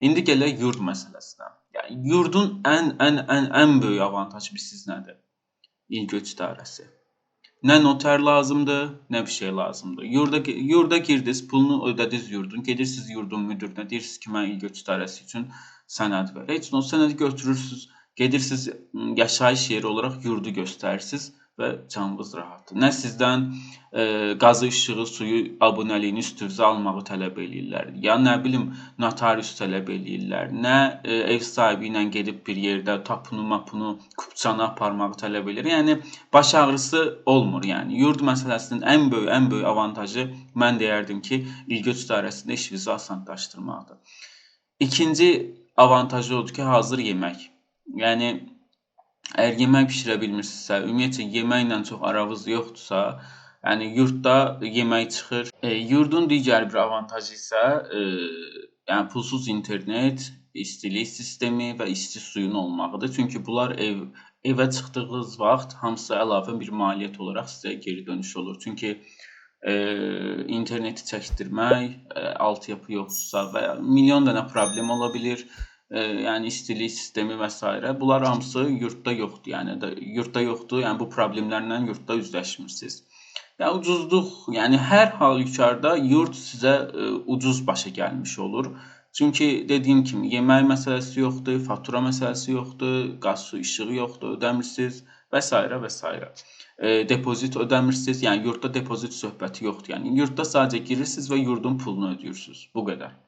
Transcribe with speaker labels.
Speaker 1: İndi gələk yurd məsələsinə. Yəni yurdun ən böyük avantajı bilirsiniz nədir? İl-göç idarəsi. Nə noter lazımdır, nə bir şey lazımdır. Yurda girdiniz, pulunu ödədiniz yurdun, gedirsiniz yurdun müdirinə, deyirsiniz ki, mən İl-göç idarəsi üçün sənəd ver. Heç nə, o sənədi götürürsünüz, gedirsiniz yaşayış yeri olaraq yurdu göstərirsiniz və canınız rahatdır. Nə sizdən qazı, işığı, suyu abunəliyini üstünüzə almağı tələb eləyirlər, ya nə bilim notarius tələb eləyirlər, nə ev sahibi ilə gedib bir yerdə tapunu, mapunu, kupçanı aparmağı tələb eləyir. Yəni baş ağrısı olmur. Yəni yurd məsələsinin ən böyük avantajı mən deyərdim ki, İl-göç idarəsində işinizi asanlaşdırmaqdır. İkinci avantajı odur ki, hazır yemək. Yəni əgər yemək bişirə bilmirsinizsə, ümumiyyətcə yeməklə çox aranız yoxdursa, yəni yurdda yemək çıxır. Yurdun digər bir avantajı isə yəni pulsuz internet, istilik sistemi və isti suyun olmağıdır. Çünki bunlar evə çıxdığınız vaxt hamısı əlavə bir maliyyət olaraq sizə geri dönüş olur. Çünki interneti çəkdirmək, altyapı yoxdursa və milyon dənə problem ola bilir. Yəni istilik sistemi və s. Bunlar hamısı yurdda yoxdur. Yəni də yurdda yoxdur. Yəni bu problemlərlə yurdda üzləşmirsiniz. Yəni ucuzluq, yəni hər halükarda yurd sizə ucuz başa gəlmiş olur. Çünki dediyim kimi yemək məsələsi yoxdur, fatura məsələsi yoxdur, qaz, su, işığı yoxdur, ödəmirsiniz və s. və s. Depozit ödəmirsiniz. Yəni yurdda depozit söhbəti yoxdur. Yəni yurdda sadəcə girirsiniz və yurdun pulunu ödəyirsiniz. Bu qədər.